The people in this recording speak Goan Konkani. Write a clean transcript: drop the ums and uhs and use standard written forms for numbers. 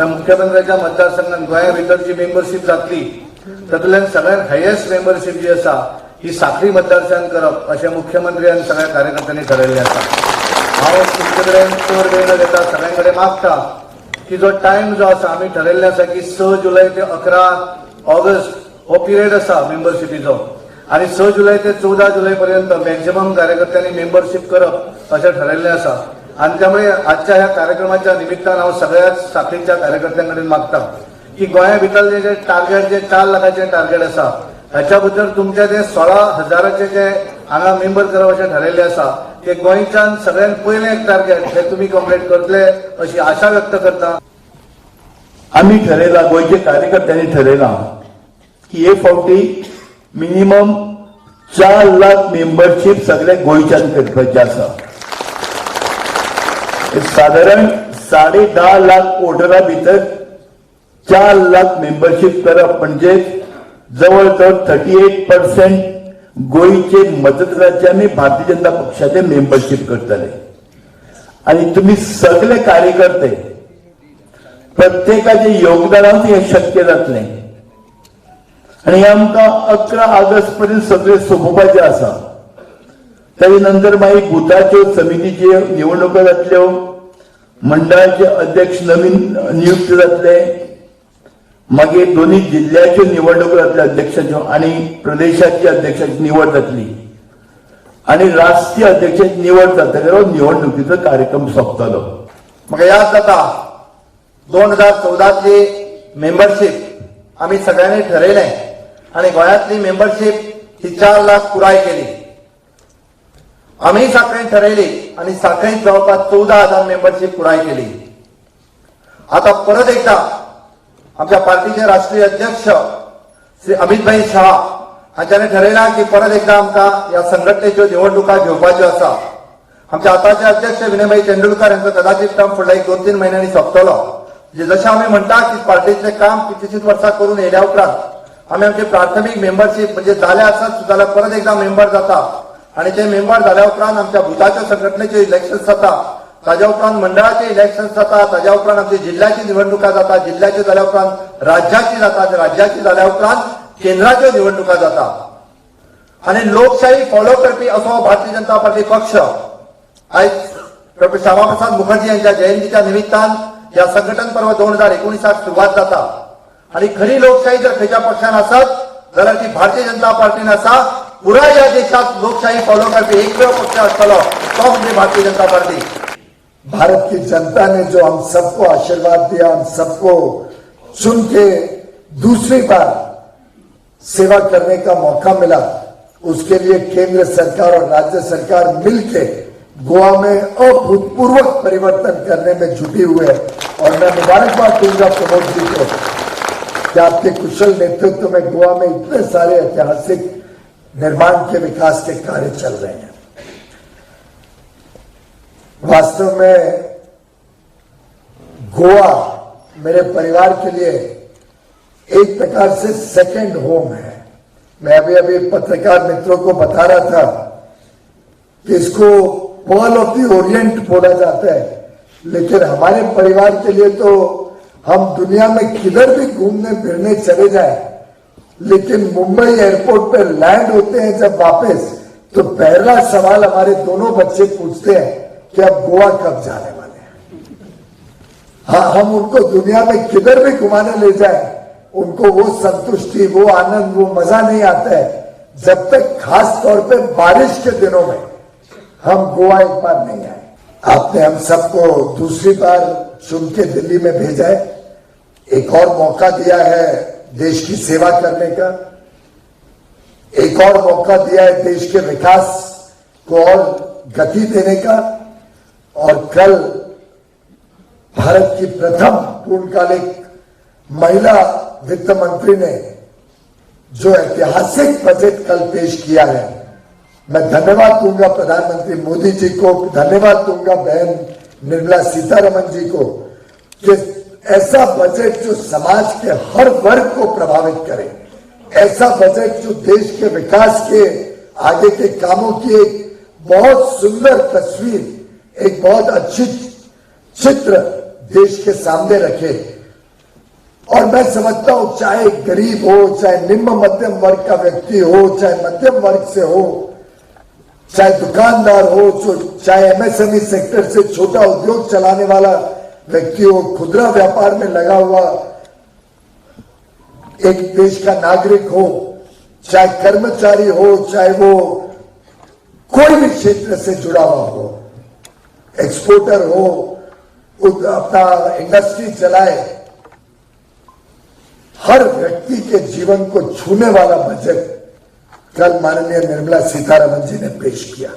त्या मुख्यमंत्र्याच्या मतदारसंघात गोंया भितर जी मेंबरशीप जातली तातूंतल्यान सगळ्यात हायेस्ट मेंबरशीप जी आसा ही साखळी मतदारसंघात करप अशें मुख्यमंत्री आनी सगळ्या कार्यकर्त्यांनी ठरयल्लें आसा. हांव तुमचे कडेन चड वेळ न घेता सगळ्यां कडेन मागता की जो टायम जो आसा आमी ठरयल्लें आसा की 6 जुलय ते 11 ऑगस्ट हो पिरियड आसा मेंबरशिपीचो आनी 6 जुलय ते 14 जुलय पर्यंत मॅक्झिमम कार्यकर्त्यांनी मेंबरशीप करप अशें ठरयल्लें आसा. आनी त्यामुळे आजच्या ह्या कार्यक्रमाच्या निमित्तान हांव सगळ्याच साखळीच्या कार्यकर्त्यां कडेन मागता की गोंया भितरलें जे टार्गेट, जे 4 लाखाचें टार्गेट आसा, हाच्या भितर तुमचे ते 16 हजाराचे जे हांगा मेंबर करप अशें ठरयल्लें आसा, ते गोंयच्यान सगळ्यात पयलें एक टार्गेट हे तुमी कंप्लीट करतले अशी आशा व्यक्त करता. आम्ही ठरयलां, गोंयचे कार्यकर्त्यांनी ठरयलां की हे फावटी मिनिमम 4 लाख मेंबरशीप सगळे गोंयच्यान करपाची आसा. साधारण 10.5 लाख वोटरा भितर 4 लाख मेंबरशीप करप म्हणजे जवळ जवळ 38% गोंयचे मतदाराचे आमी भारतीय जनता पक्षाचे मेंबरशीप करतले. आणि तुम्ही सगळे कार्यकर्ते, प्रत्येकाचे योगदानान हें शक्य जातलें. आनी हें आमकां 11 ऑगस्ट पर्यंत सगळें सोंपोवपाचें आसा. ताजे नंतर मागीर बुथाच्यो समितीच्यो निवडणुको जातल्यो, मंडळाचे अध्यक्ष नवीन नियुक्त जातले, मागीर दोन्ही जिल्ह्याच्यो निवडणुको जातल्यो अध्यक्षाच्यो आनी प्रदेशाची अध्यक्षाची निवड जातली आनी राष्ट्रीय अध्यक्षाची निवड जातकीर हो निवडणुकीचो कार्यक्रम सोंपतलो. म्हाका याद जाता, 2014तली मेंबरशीप आमी सगळ्यांनी ठरयलें आनी गोंयांतली मेंबरशीप ही 4 लाख पुराय केली. आमी साखळेन ठरयली आनी साखळेंत जवळपास 14,000 मेंबरशीप पुराय केली. आता परत एकदा आमच्या पार्टीचे राष्ट्रीय अध्यक्ष श्री अमितभाई शहा हांच्यानी ठरयलां की परत एकदा आमकां ह्या संघटनेच्यो निवडणुका घेवपाच्यो आसा. आमचे आताचे अध्यक्ष विनयभाई तेंडुलकर यांचो कदाचित टर्म फुडल्या एक दोन तीन महिन्यांनी सोंपतलो. म्हणजे जशें आमी म्हणटा की पार्टीचें काम कितलीशींच वर्सां करून येयल्या उपरांत आमी आमची प्राथमीक मेंबरशीप म्हणजे जाल्या आसत जाल्यार परत एकदा मेंबर जाता आनी ते मेंबर जाल्या उपरांत आमच्या बुथाच्या संघटनेचे इलेक्शन जाता, ताज्या उपरांत मंडळाचे इलेक्शन जाता, ताज्या उपरांत आमची जिल्ह्याची निवडणुका जाता, जिल्ह्याची जाल्या उपरांत राज्याची जाता आनी राज्याची जाल्या उपरांत केंद्राच्यो निवडणुका जाता. आनी लोकशाही फॉलो करपी असो भारतीय जनता पार्टी पक्ष आयज डॉक्टर श्यामाप्रसाद मुखर्जी यांच्या जयंतीच्या निमित्तान ह्या संघटन पर्व 2019 सुरवात जाता. आणि खरी लोकशाही जर खंयच्या पक्षान आसत जाल्यार ती भारतीय जनता पार्टीन आसा. पुराय ह्या देशात लोकशाही फॉलो करपी एकमेव पक्ष आसतलो तो म्हणजे भारतीय जनता पार्टी. भारत की जनता ने जो हम सबको आशीर्वाद दिया, हम सबको चुन के दूसरी बार सेवा करने का मौका मिला, उसके लिए केंद्र सरकार और राज्य सरकार मिलके गोवा में अभूतपूर्व परिवर्तन करने में जुटी हुई है. और मैं मुबारकबाद दूंगा प्रमोद जी को कि आपके कुशल नेतृत्व में गोवा में इतने सारे ऐतिहासिक निर्माण के, विकास के कार्य चल रहे हैं. वास्तव में गोवा मेरे परिवार के लिए एक प्रकार से सेकंड होम है. मैं अभी अभी पत्रकार मित्रों को बता रहा था कि इसको पर्ल ऑफ the Orient बोला जाता है, लेकिन हमारे परिवार के लिए तो हम दुनिया में किधर भी घूमने फिरने चले जाएं, लेकिन मुंबई एयरपोर्ट पर लैंड होते हैं जब वापस, तो पहला सवाल हमारे दोनों बच्चे पूछते हैं कि अब गोवा कब जाने वाले हैं. हाँ, हम उनको दुनिया में किधर भी घुमाने ले जाएं, उनको वो संतुष्टि, वो आनंद, वो मजा नहीं आता है जब तक खास तौर पे बारिश के दिनों में हम गोवा एक बार नहीं आए. आपने हम सबको दूसरी बार चुन के दिल्ली में भेजा है, एक और मौका दिया है देश की सेवा करने का, एक और मौका दिया है देश के विकास को और गति देने का. और कल भारत की प्रथम पूर्णकालिक महिला वित्त मंत्री ने जो ऐतिहासिक बजट कल पेश किया है, मैं धन्यवाद दूंगा प्रधानमंत्री मोदी जी को, धन्यवाद दूंगा बहन निर्मला सीतारमन जी को कि ऐसा बजट जो समाज के हर वर्ग को प्रभावित करे, ऐसा बजट जो देश के विकास के आगे के कामों की एक बहुत सुंदर तस्वीर, एक बहुत अच्छी चित्र देश के सामने रखे. और मैं समझता हूं, चाहे गरीब हो, चाहे निम्न मध्यम वर्ग का व्यक्ति हो, चाहे मध्यम वर्ग से हो, चाहे दुकानदार हो, चाहे एमएसएमई सेक्टर से छोटा उद्योग चलाने वाला व्यक्ति हो, खुदरा व्यापार में लगा हुआ एक देश का नागरिक हो, चाहे कर्मचारी हो, चाहे वो कोई भी क्षेत्र से जुड़ा हुआ हो, एक्सपोर्टर हो, अपना इंडस्ट्री चलाए, हर व्यक्ति के जीवन को छूने वाला बजट कल माननीय निर्मला सीतारमन जी ने पेश किया।